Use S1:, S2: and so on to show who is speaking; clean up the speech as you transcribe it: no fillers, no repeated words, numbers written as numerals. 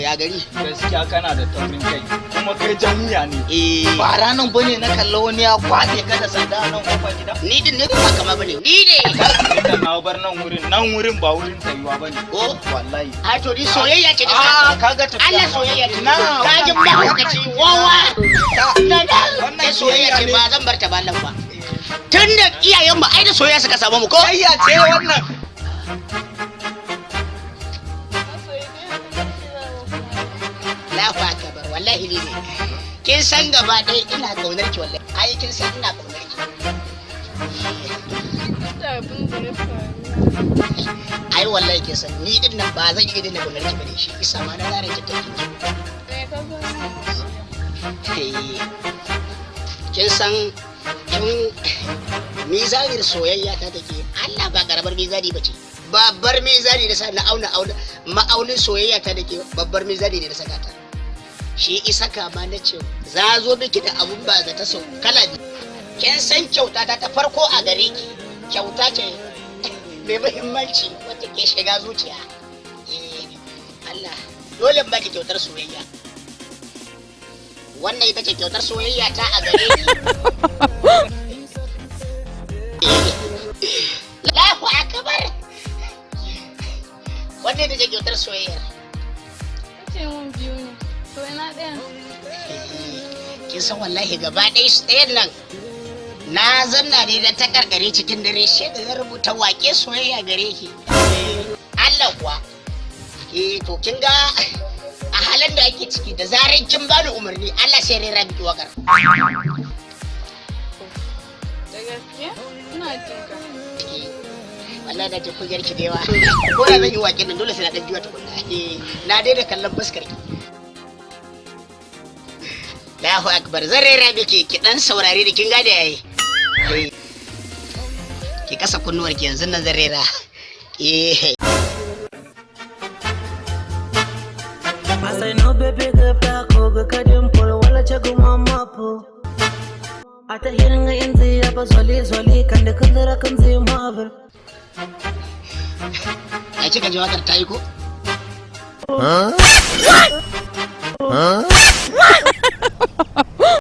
S1: Ya gari?
S2: Gaskiya kana da taurin kai, kuma kai jan wuya ne.
S1: Eh.
S2: Ba ranan bane na kalla wani ya kwaɗe ka da sanda a nan kofar gida.
S1: Ni din ne ba kama bane. Ni ne.
S2: Inda na bar nan wurin, nan wurin ba wurin tsayuwa bane.
S1: Ko?
S2: Wallahi.
S1: A to ni soyayya ce ta
S2: Ah,
S1: sa.
S2: kaga tafiya.
S1: Allah soyayya ce.
S2: Na,
S1: Ka ji mahaukaci wawa. Na na.
S2: Wannan
S1: Ai soyayya ce
S2: soyayya ne.
S1: Ba zan bar ta ba nan ba. Tun da iyayen mu ai da soyayya suka samu mu ko?
S2: Soyayya ce wannan.
S1: Allahu akbar, wallahi ni ne. Kin san gaba ɗaya ina kaunar ki wallahi. Ai kin san ina kaunar ki. Ai wallahi kin san ni din nan ba zan iya daina kaunar ki bane, shi isa ma na zare ki take ki. Kin san kin mizanin soyayya ta take Allah ba karamar mizani bace. Babbar mizani da sa na auna auna ma'aunin soyayya ta dake, babbar mizani ne na saka ta. Shi isa kama na ce za zo miki da abun ba zata sau kala biyu. Kin san kyauta ta ta farko a gare ki kyauta ce mai muhimmanci wacce ke shiga zuciya. Eh, Allah dole in baki kyautar soyayya. Wannan ita ce kyautar soyayya ta a gare ki. Allahu akbar, wannan ita ce kyautar soyayya.
S3: Ce mun biyu ne. To ina ɗayan?
S1: Kin san wallahi gaba ɗaya ɗayan nan na zanna ne da ta karkare cikin dare sai da na rubuta waƙe soyayya gare ki. Allah kuwa. Eh, to kin ga a halin da ake ciki, da zaran kin bani umarni Allah sai rera miki waƙar.
S3: Da gaske? Ina jin ka.
S1: Wallahi na ji kunyar ki da yawa. Ko da zan yi waƙen nan dole sai na ɗan juya tukunna. Eh, na daina kallon fuskar ki. Allahu akbar, zan rera miki, ki dan saurare da kin gane yayi. Eh, ki kasa kunnuwar ki, yanzu nan zan rera. Eh.
S4: Asai no baby ga pa ko ga kadin pol wala chagu mama po. Ata hiringa inzi apa zwali zwali kande kandara kanzi maver.
S1: Ya kika ji wakar ta yi ko?